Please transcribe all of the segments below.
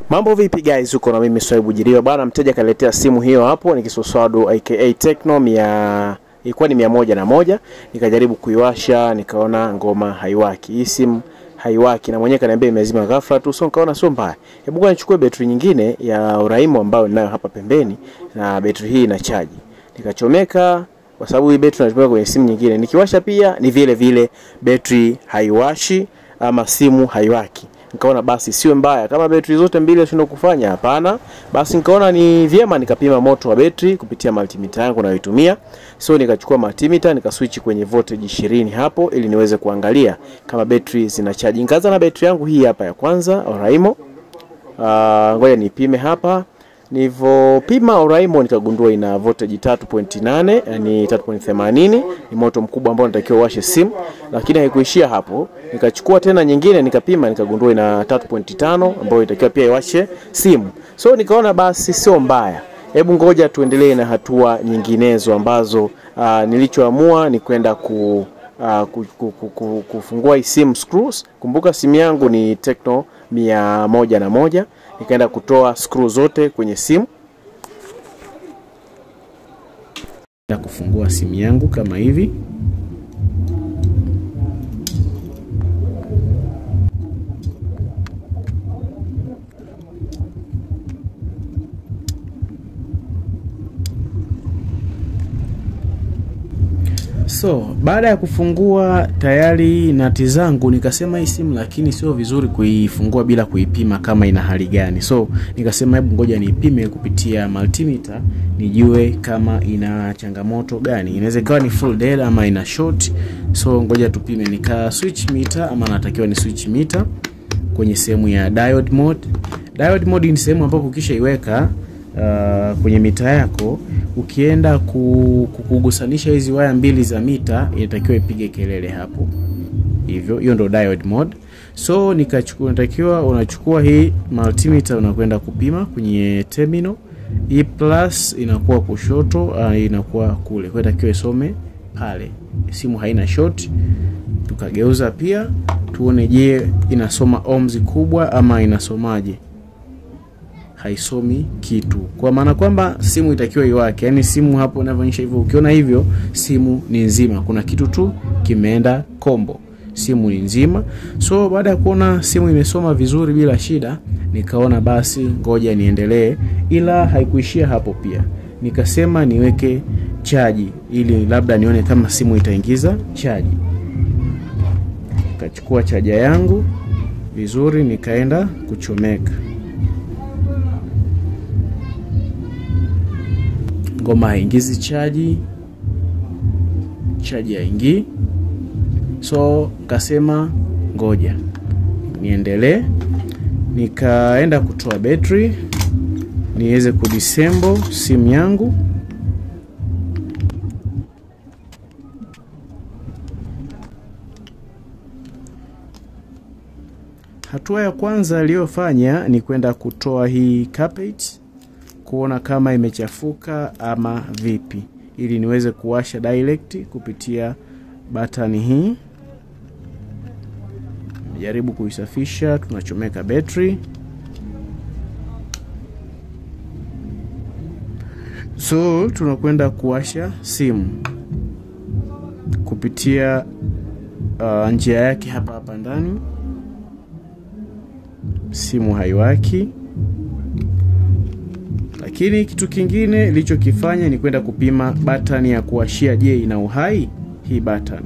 Mambo vipi guys, uko na mimi Swaibu Jiriwa. Bana, mteja kaletea simu hiyo hapo ni kiswaswadu aka Tecno ilikuwa ni 101. Nikajaribu kuiwasha, nikaona ngoma haiwaki. Hii simu haiwaki na mwenyewe kaniambia imezima ghafla tu, so nikaona sio mbaya. Hebu ngoja nichukue betri nyingine ya Oraimo ambayo ninayo hapa pembeni na betri hii ina chaji. Nikachomeka kwa sababu hii betri nachomeka kwenye simu nyingine. Nikiwasha pia ni vile vile betri haiwashi ama simu haiwaki. Nikaona basi sio mbaya kama betri zote mbili nashindwa kufanya, hapana. Basi nikaona ni vyema nikapima moto wa betri kupitia multimeter yangu nayoitumia. So nikachukua multimeter nikaswitch kwenye voltage 20 hapo ili niweze kuangalia kama betri zina charge. Nikaanza na betri yangu hii hapa ya kwanza Oraimo. Ngoja nipime hapa. Nilipopima Oraimo nikagundua ina voltage 3.8, yani 3.80, ni moto mkubwa ambao natakiwa uwashe simu. Lakini haikuishia hapo. Nikachukua tena nyingine nikapima nikagundua ina 3.5 ambayo itakiwa pia iwashe simu. So nikaona basi sio mbaya. Hebu ngoja tuendelee na hatua nyinginezo ambazo nilichoamua ni kwenda kufungua hii simu screws. Kumbuka simu yangu ni Tecno 101. Nikaenda kutoa screw zote kwenye simu. Na kufungua simu yangu kama hivi. So, baada ya kufungua tayari nati zangu nikasema hii simu lakini sio vizuri kuifungua bila kuipima kama ina hali gani. So, nikasema hebu ngoja niipime kupitia multimeter nijue kama ina changamoto gani. Inaweza ikawa ni full dead ama ina short. So, ngoja tupime. Nika switch meter ama natakiwa ni switch meter kwenye sehemu ya diode mode. Diode mode ni sehemu ambapo ukishaiweka kwenye mita yako, ukienda kugusanisha hizi waya mbili za mita inatakiwa ipige kelele hapo. Hivyo hiyo ndio diode mode. So nikachukua, natakiwa unachukua hii multimeter unakwenda kupima kwenye terminal. E plus inakuwa kushoto, inakuwa kule. Kwa hiyo inatakiwa isome pale. Simu haina short. Tukageuza pia tuone je inasoma ohms kubwa ama inasomaje. Haisomi kitu. Kwa maana kwamba simu itakiwa iwake. Yaani simu hapo inavyoonyesha hivyo, ukiona hivyo simu ni nzima. Kuna kitu tu kimeenda kombo. Simu ni nzima. So baada ya kuona simu imesoma vizuri bila shida, nikaona basi ngoja niendelee. Ila haikuishia hapo pia. Nikasema niweke chaji ili labda nione kama simu itaingiza chaji. Nikachukua chaja yangu vizuri nikaenda kuchomeka. Ngoma haingizi chaji, chaji haingii. So nikasema ngoja niendelee. Nikaenda kutoa battery niweze kudisassemble simu yangu. Hatua ya kwanza niliyofanya ni kwenda kutoa hii carpet kuona kama imechafuka ama vipi, ili niweze kuwasha direct kupitia button hii. Jaribu kuisafisha, tunachomeka battery. So tunakwenda kuwasha simu kupitia njia yake hapa hapa ndani. Simu haiwaki. Lakini kitu kingine nilichokifanya ni kwenda kupima button ya kuwashia, je ina uhai hii button.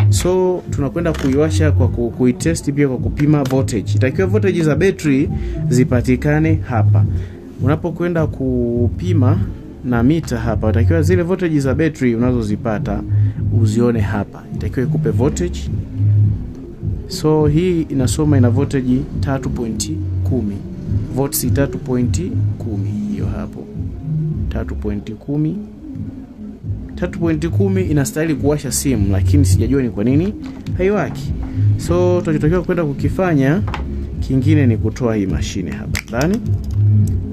So tunakwenda kuiwasha kwa kuitest pia kwa kupima voltage. Itakiwa voltage za battery zipatikane hapa. Unapokwenda kupima na mita hapa, itakiwa zile voltage za battery unazozipata uzione hapa. Itakiwa ikupe voltage. So hii inasoma ina voltage 3.10. Volts 3.10 hiyo hapo. 3.10. 3.10 inastahili kuwasha simu, lakini sijajua ni kwa nini haiwaki. So tunachotakiwa kwenda kukifanya kingine ni kutoa hii mashine hapa ndani.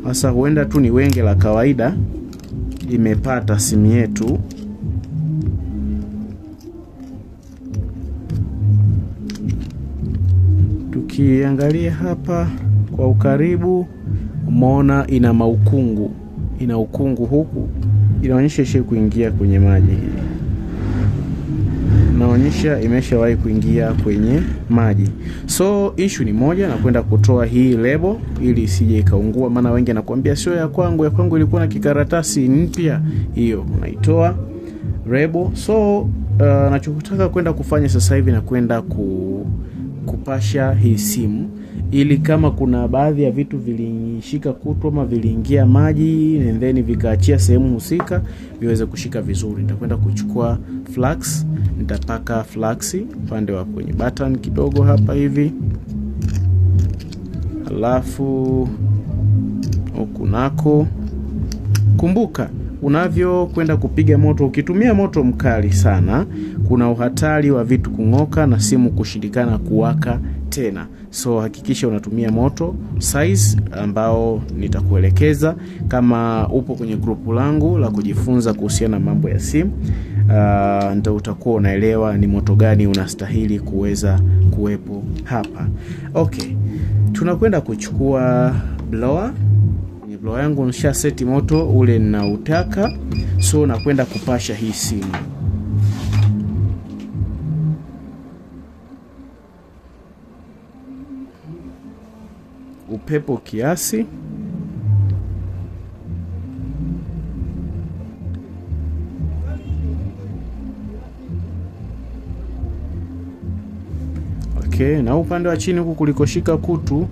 Sasa huenda tu ni wenge la kawaida imepata simu yetu. Tukiangalia hapa Kwa ukaribu umeona ina maukungu, ina ukungu huku, inaonyesha ishe kuingia kwenye maji hii. Inaonyesha imeshawahi kuingia kwenye maji. So issue ni moja, na kwenda kutoa hii lebo ili isije ikaungua, maana wengi anakuambia sio ya kwangu, ya kwangu ilikuwa na kikaratasi mpya. Hiyo unaitoa lebo. So nachotaka kwenda kufanya sasa hivi na kwenda kupasha hii simu, ili kama kuna baadhi ya vitu vilishika kutu ama viliingia maji and then vikaachia sehemu husika viweze kushika vizuri. Nitakwenda kuchukua flux, nitapaka flux upande wa kwenye button kidogo hapa hivi, alafu huku nako. Kumbuka unavyo kwenda kupiga moto, ukitumia moto mkali sana kuna uhatari wa vitu kungoka na simu kushindikana kuwaka tena. So hakikisha unatumia moto size ambao nitakuelekeza. Kama upo kwenye grupu langu la kujifunza kuhusiana na mambo ya simu, ndio utakuwa unaelewa ni moto gani unastahili kuweza kuwepo hapa. Okay, tunakwenda kuchukua blower. Kwenye blower yangu nisha seti moto ule ninautaka, so nakwenda kupasha hii simu. Upepo kiasi. Okay, na upande wa chini huku kulikoshika kutu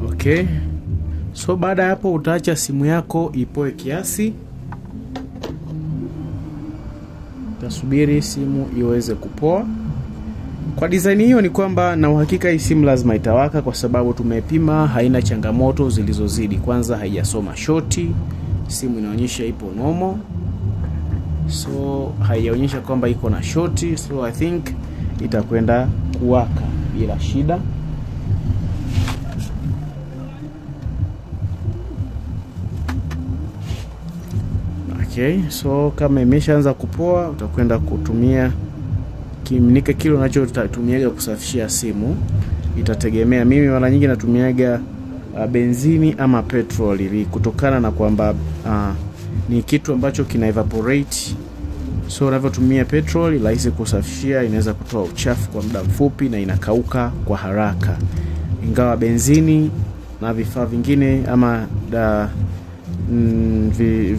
Okay. So baada hapo utaacha simu yako ipoe kiasi. Utasubiri simu iweze kupoa. Kwa design hiyo ni kwamba na uhakika hii simu lazima itawaka, kwa sababu tumepima haina changamoto zilizozidi. Kwanza haijasoma shoti, simu inaonyesha ipo normal. So haijaonyesha kwamba iko na shoti, so I think itakwenda kuwaka bila shida. Okay, so kama imeshaanza kupoa utakwenda kutumia kimiminika kile unachotumiaga kusafishia simu. Itategemea, mimi mara nyingi natumiaga benzini ama petrol, ili kutokana na kwamba ni kitu ambacho kina evaporate. So unavyotumia petrol rahisi kusafishia, inaweza kutoa uchafu kwa muda mfupi na inakauka kwa haraka. Ingawa benzini na vifaa vingine ama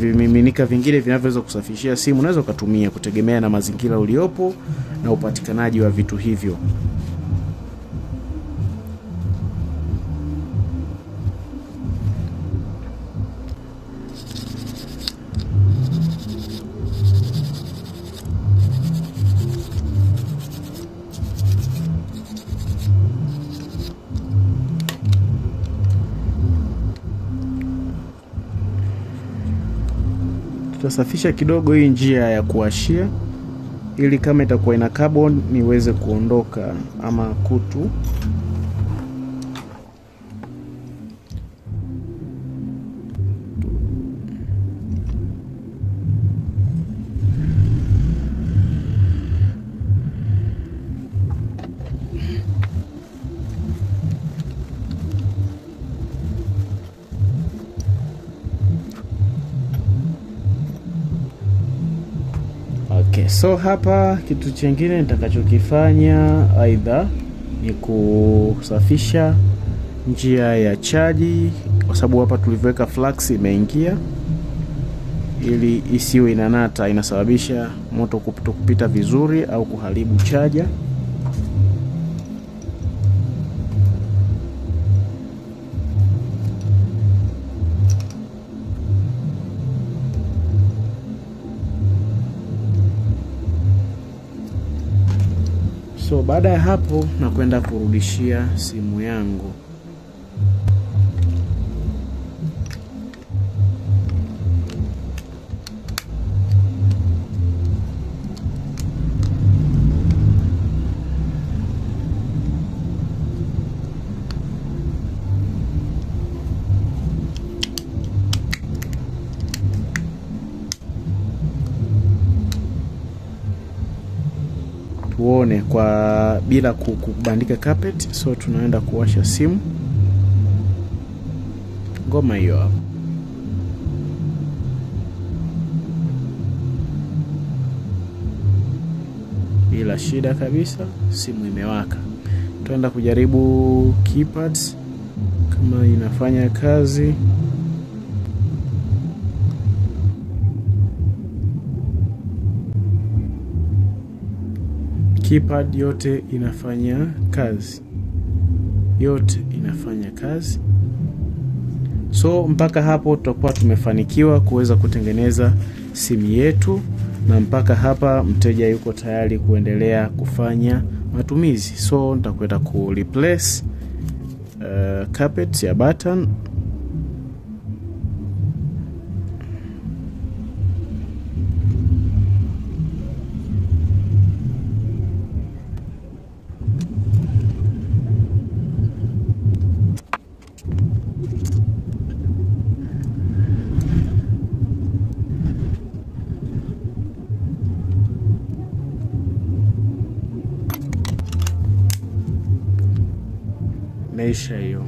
vimiminika vingine vinavyoweza kusafishia simu unaweza ukatumia kutegemea na mazingira uliopo na upatikanaji wa vitu hivyo. Tutasafisha kidogo hii njia ya kuashia ili kama itakuwa ina carbon niweze kuondoka ama kutu. Okay, so hapa kitu chengine nitakachokifanya aidha ni kusafisha njia ya chaji, kwa sababu hapa tulivyoweka flux imeingia, ili isiwe inanata inasababisha moto kutokupita vizuri au kuharibu chaja. So baada ya hapo nakwenda kurudishia simu yangu. Tuone kwa bila kubandika carpet. So tunaenda kuwasha simu, ngoma hiyo hapo. Bila shida kabisa, simu imewaka. Tuenda kujaribu keypads kama inafanya kazi. Keypad yote inafanya kazi, yote inafanya kazi. So mpaka hapo tutakuwa tumefanikiwa kuweza kutengeneza simu yetu, na mpaka hapa mteja yuko tayari kuendelea kufanya matumizi. So nitakwenda ku replace carpet ya button. Meisha hiyo.